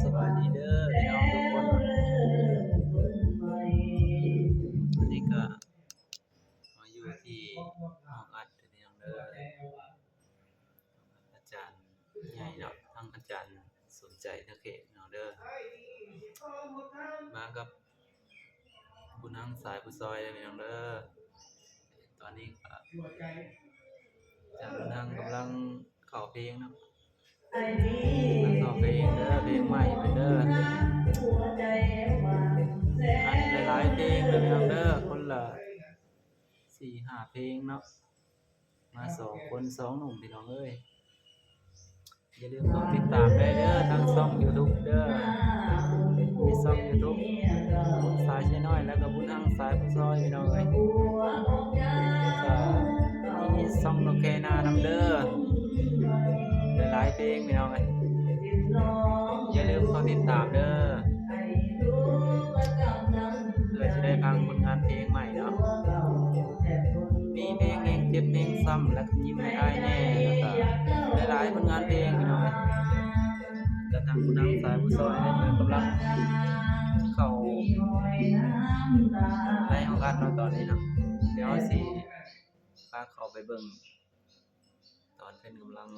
ສະບາຍດີເດີພີ່ນ້ອງທຸກຄົນ. ອັນນີ້ກະມາຢູ່ທີ່ຫ້ອງອັດເດີພີ່ນ້ອງເດີ. ອາຈານໃຫຍ່ເນາະ ທັງອາຈານສົມໃຈ ນາເຂດເນາະເດີ ມາກັບບຸນຮັງສາຍຜູ້ຊ່ອຍເດີພີ່ນ້ອງເດີ. ຕອນນີ້ກະອາຈານບຸນຮັງກຳລັງເຂົ້າເພງເນາະ ກຳລັງເຂົ້າເພງເດີ ເພງໃໝ່ເພິ່ນເດີ ອັດຫຼາຍໆເພງເດີພີ່ນ້ອງເດີ ຄົນລະສີ່ຫ້າເພງເນາະ. ມາສອງຄົນສອງໜຸ່ມພີ່ນ້ອງເອີຍ. ຢ່າລືມເຂົ້າຕິດຕາມໄດ້ເດີ ທາງຊ່ອງຢູທູບເດີ ມີຊ່ອງຢູທູບບຸນສາຍໃຊ້ນ້ອຍ ແລ້ວກະບຸນຮັງສາຍຜູ້ຊ່ອຍພີ່ນ້ອງເອີຍ. ແລ້ວກະມີຊ່ອງນົກແຄນານຳເດີ ຫຼາຍໆເພງພີ່ນ້ອງເອີຍ. ຢ່າລືມເຂົ້າຕິດຕາມເດີ ເພື່ອຈະໄດ້ຟັງຜົນງານເພງໃໝ່ເນາະ ມີເພງແຮງເຈັບແຮງຊ້ຳ ແລ້ວກະຍິ້ມໃຫ້ອ້າຍແນ່ ແລ້ວກະຫຼາຍໆຜົນງານເພງພີ່ນ້ອງເອີຍ. ແລ້ວທາງຜູ້ນຳສາຍຜູ້ຊ່ອຍເພິ່ນກຳລັງເຂົ້າໃນຫ້ອງອັດເນາະຕອນນີ້ເນາະ. ດຽວເຮົາຊິພາເຂົ້າໄປເບິ່ງຕອນເພິ່ນກຳລັງ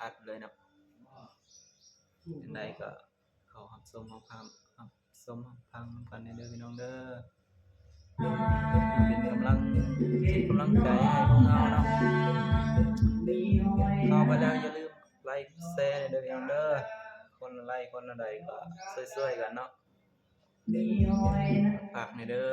ອັດເລີຍເນາະ. ຈັ່ງໃດກະ ເຂົ້າຮັບຊົມຮັບຟັງ ຮັບຊົມຮັບຟັງນຳກັນແດ່ເດີພີ່ນ້ອງເດີ ເປັນກຳລັງຈິດກຳລັງໃຈໃຫ້ພວກເຮົາເນາະ. ເຂົ້າມາແລ້ວຢ່າລືມໄລແຊແດ່ເດີພີ່ນ້ອງເດີ ຄົນລະໄລຄົນລະໃດກະຊ່ວຍໆກັນເນາະ ຝາກແດ່ເດີ.